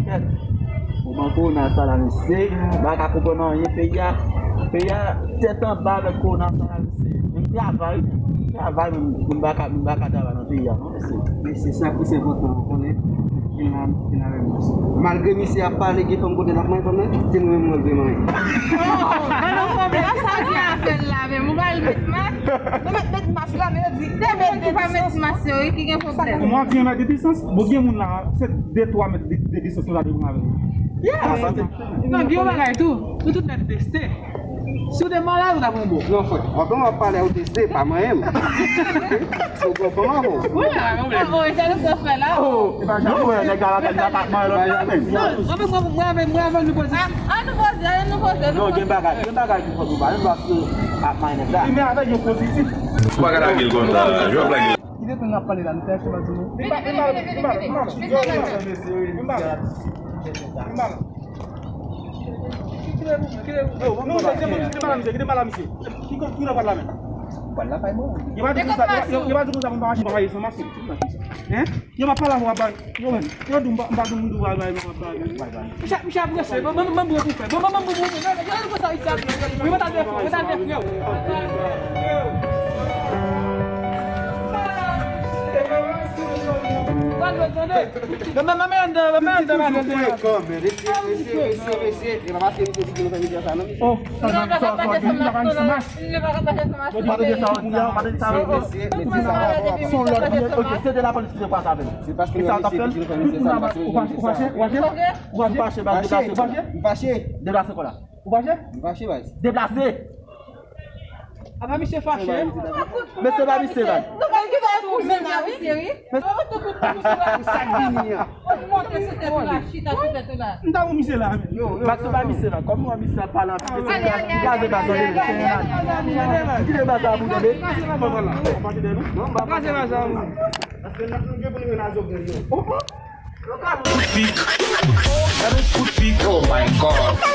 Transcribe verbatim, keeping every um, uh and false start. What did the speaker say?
Kèt. Moman kowona sa la, mesye, m pa ka konprann anyen. Peyi a, peyi a tèt anba avèk kowona sa la, mesye. Menm travay, travay, menm, moun pa ka, moun pa ka travay nan peyi a, non, mesye. Mesye, sa plis enpòtan, ou konnen, vin la, vin avèk nou. Malgre misye ap pale, gen fanm kote l ap manyen fanm nan, se nou menm nou leve manyen. Oh, oh, oh, oh, sa gen afè l la menm, ou pral met mas? Nou met, met mas la, men yo di, se moun ki pa met mas yo, wi, ki gen pwoblèm. Mwen gen mèt de distans, bon, gen moun la, se de twa mèt de, de distans nou la de moun avè l. Yeah. Ah, sa se... Non, gen yon bagay tou, nou tout mèt teste. Si w te malad, ou t ap yon bon. Non, frè, w ap pale, ou teste, pa manyen m. Se w pran fanm avè w. Wi, pa gen pwoblèm. Oh, oh, e sa nou pral fè la. Oh, non, wè, nèg la, la, la, la, la, la, non, mwen, mwen, mwen, mwen, mwen, mwen, nou poze. Ah, ah, nou poze, ah, nou poze, nou poze. Non, gen bagay, gen bagay ki fò nou ba, nou ba sou ap manyen nèg la. Li men avèk yon pozitif. Ou pa ka lage l konsa, Jòb lage l. Ki de tan n ap pale la, nou te achte bal pou nou? Vini, vini, vini, vini, vini. Vini, vini, vini. Vini, vini. Kite pou mwen, kite pou mwen. Non, kite mal a misye, kite mal a misye. Ki kote, ki kote pral la menm? Pral la kay mwen. Yo pa di konsa, yo, yo pa di konsa pou m pa mache, m pa mache san maske. Hein? Yo pa pale avè w, yo, yo di m pa, m pa di moun bagay, m pa bagay. Misye, misye ap prese, ban, ban, ban m bwè pou fè. Ban, ban, ban m bwè pou fè. Yo, yo, konsa, misye ap prese. Yo, mwen ta defo, mwen ta defo, yo. Tande, tande. Mesye, mesye, mesye, mesye, mesye, e pa paske misye di ke nou fè mizè sa, non, mesye. Oh, sa, sa, sa, sa, sa, sa, sa. Mesye, mesye, mesye, sa va, sa va. Se yon lòd, ok, se de lapolis ki te pase avè l. Se paske nou fè mizè sa, nou fè mizè sa, nou fè mizè sa. Ou fache, ou fache, ou fache? Ou fache, baz, deplase kò la. Ou fache? Deplase kò la. Ou fache? M fache, baz. Deplase! Apa misye fache? Men se pa misye, baz. Nou pa gen bagay pou misye la, wi. Men sa k vini an. Ou monte sou tèt ou la, chita sou tèt ou la. M ta wè misye la, men. Yo, yo, Max, se pa misye la. Kòm ou wè misye ap pale anpil, se gaze, baz, tande. Kite baz la pou tande. Gaze baz la. Paske n ap gen pou nou jwenn a zògèl yo. Kout pik. Gade yon kout pik. Oh my God.